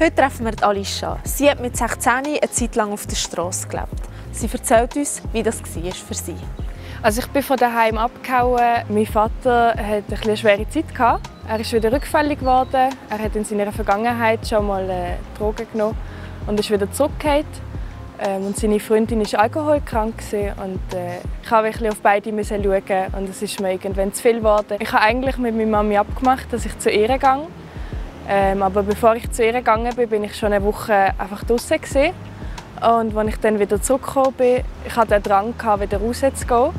Heute treffen wir Alicia. Sie hat mit 16 eine Zeit lang auf der Straße gelebt. Sie erzählt uns, wie das war für sie. Also ich bin von daheim abgehauen. Mein Vater hatte eine schwere Zeit. Er ist wieder rückfällig geworden. Er hat in seiner Vergangenheit schon mal Drogen genommen und ist wieder zurückgekehrt. Und seine Freundin war alkoholkrank und ich musste wirklich auf beide schauen und es ist mir irgendwann zu viel geworden. Ich habe eigentlich mit meiner Mami abgemacht, dass ich zu ihr gehe. Aber bevor ich zu ihr gegangen bin, war ich schon eine Woche einfach draußen. Und als ich dann wieder zurückgekommen bin, ich hatte den Drang, wieder rauszugehen,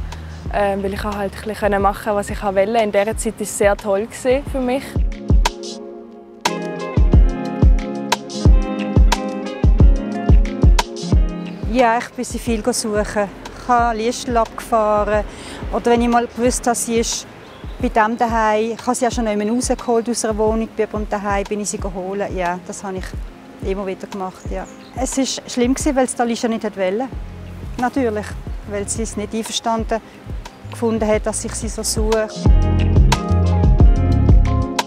weil ich halt ein bisschen machen konnte, was ich wollte. In dieser Zeit war es sehr toll für mich. Ja, ich bin sie viel suchen. Ich habe Liestel abgefahren. Oder wenn ich mal gewusst habe, sie ist bei dem daheim, ich habe sie ja schon einmal rausgeholt aus einer Wohnung, und daheim bin ich sie geholt. Ja, das habe ich immer wieder gemacht. Ja. Es war schlimm, weil es Alicia nicht wollte. Natürlich, weil sie es nicht einverstanden gefunden hat, dass ich sie so suche.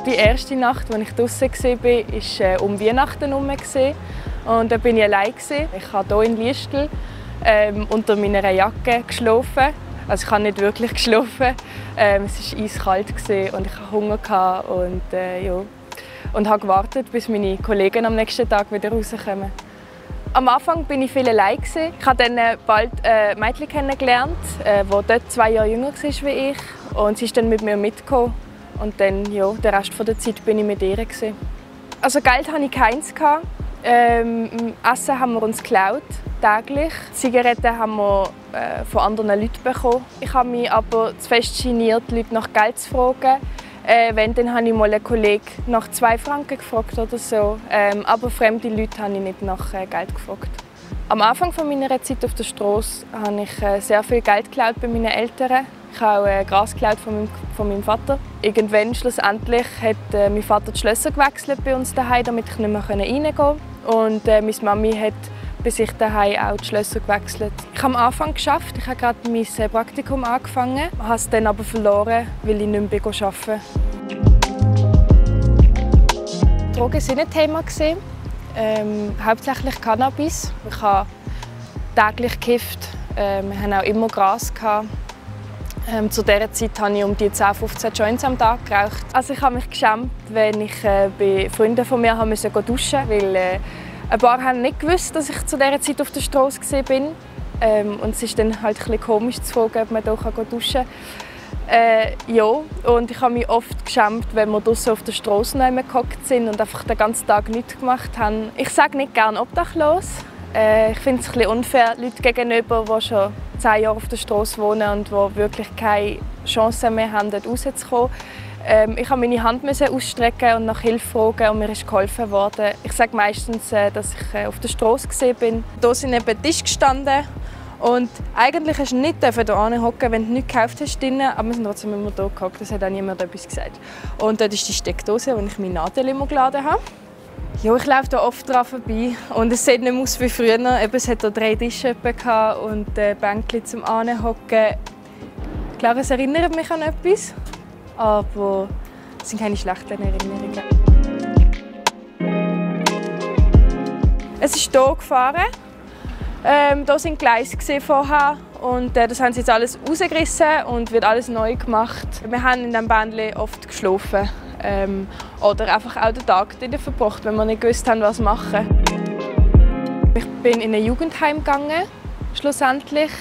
Die erste Nacht, als ich draußen war, war um Weihnachten herum. Und da war ich allein. Ich habe hier in Liestel unter meiner Jacke geschlafen. Also ich habe nicht wirklich geschlafen. Es war eiskalt und ich hatte Hunger und habe gewartet, bis meine Kollegen am nächsten Tag wieder rauskommen. Am Anfang war ich viel allein. Ich habe dann bald ein Mädchen kennengelernt, das dort 2 Jahre jünger war als ich. Und sie ist dann mit mir mitgekommen. Und dann, ja, den Rest der Zeit war ich mit ihr. Also Geld hatte ich keins. Essen haben wir uns geklaut, täglich. Zigaretten haben wir von anderen Leuten bekommen. Ich habe mich aber zu fest geniert, die Leute nach Geld zu fragen. Dann habe ich mal einen Kollegen nach 2 Franken gefragt oder so. Aber fremde Leute habe ich nicht nach Geld gefragt. Am Anfang meiner Zeit auf der Straße habe ich sehr viel Geld geklaut bei meinen Eltern. Ich habe auch Gras geklaut von meinem Vater. Irgendwann schlussendlich hat mein Vater die Schlösser gewechselt bei uns daheim, damit ich nicht mehr reingehen konnte. Und meine Mami hat bei sich daheim auch die Schlösser gewechselt. Ich habe am Anfang geschafft. Ich habe gerade mein Praktikum angefangen, habe es dann aber verloren, weil ich nicht mehr arbeiten bin. Drogen waren nicht Thema. Hauptsächlich Cannabis. Ich habe täglich gekifft. Wir hatten auch immer Gras. Zu dieser Zeit habe ich um die 10-15 Joints am Tag geraucht. Also ich habe mich geschämt, wenn ich bei Freunden von mir duschen musste, weil ein paar haben nicht gewusst, dass ich zu dieser Zeit auf der Straße war. Und es ist dann halt ein bisschen komisch zu fragen, ob man hier duschen kann. Ja, und ich habe mich oft geschämt, wenn wir draußen auf der Straße gehockt sind und einfach den ganzen Tag nichts gemacht haben. Ich sage nicht gerne obdachlos. Ich finde es ein bisschen unfair Leuten gegenüber, die schon 10 Jahre auf der Straße wohnen und die wirklich keine Chance mehr haben, dort rauszukommen. Ich musste meine Hand ausstrecken und nach Hilfe fragen und mir ist geholfen worden. Ich sage meistens, dass ich auf der Straße war. Hier sind eben Tisch gestanden und eigentlich hast du nicht hier hocken, wenn du nichts gekauft hast, aber wir sind trotzdem immer hier gehockt. Das hat auch niemand etwas gesagt. Und dort ist die Steckdose, wo ich meine Nadel immer geladen habe. Ja, ich laufe hier oft dran vorbei und es sieht nicht mehr aus wie früher. Es hat hier 3 Tische und Bänkchen zum Anhocken. Ich glaube, es erinnert mich an etwas, aber es sind keine schlechten Erinnerungen. Es ist hier gefahren. Hier waren Gleise vorher und das haben sie jetzt alles rausgerissen und wird alles neu gemacht. Wir haben in diesem Bändchen oft geschlafen. Oder einfach auch den Tag dort verbracht, wenn wir nicht gewusst haben, was machen. Ich bin in ein Jugendheim gegangen, schlussendlich.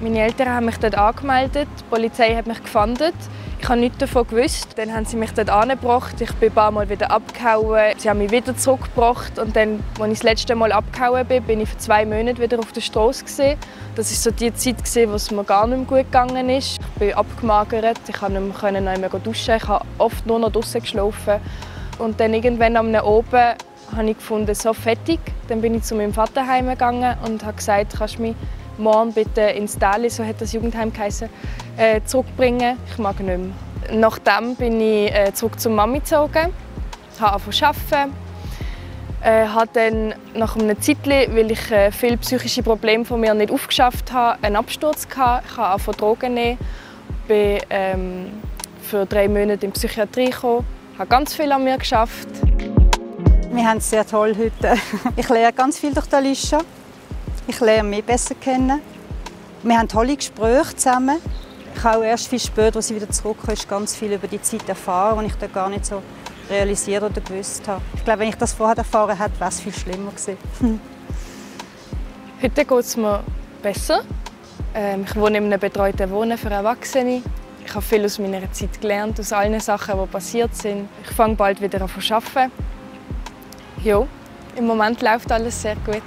Meine Eltern haben mich dort angemeldet, die Polizei hat mich gefunden. Ich habe nichts davon gewusst. Dann haben sie mich dort angebracht. Ich bin ein paar Mal wieder abgehauen. Sie haben mich wieder zurückgebracht. Und dann, als ich das letzte Mal abgehauen bin, bin ich für 2 Monate wieder auf der Straße. Das war so die Zeit, wo es mir gar nicht mehr gut gegangen ist. Ich bin abgemagert. Ich konnte nicht mehr duschen. Ich habe oft nur noch draußen geschlafen. Und dann irgendwann am Oben habe ich gefunden, so fertig. Dann bin ich zu meinem Vater heimgegangen und habe gesagt, kannst du mich morgen bitte ins Tal, so hat das Jugendheim geheißen, zurückbringen. Ich mag nicht mehr. Nachdem bin ich zurück zur Mami gezogen, habe angefangen zu arbeiten. Habe dann nach einer Zeit, weil ich viele psychische Probleme von mir nicht aufgeschafft habe, einen Absturz gehabt. Ich habe angefangen Drogen nehmen, bin für 3 Monate in die Psychiatrie gekommen, habe ganz viel an mir geschafft. Wir haben es sehr toll heute. Ich lerne ganz viel durch Alicia. Ich lerne mich besser kennen. Wir haben tolle Gespräche zusammen. Ich habe auch erst viel später, als sie wieder zurückkam, ganz viel über die Zeit erfahren, die ich da gar nicht so realisiert oder gewusst habe. Ich glaube, wenn ich das vorher erfahren hätte, wäre es viel schlimmer gewesen. Heute geht es mir besser. Ich wohne in einem betreuten Wohnen für Erwachsene. Ich habe viel aus meiner Zeit gelernt, aus allen Sachen, die passiert sind. Ich fange bald wieder an zu arbeiten. Ja, im Moment läuft alles sehr gut.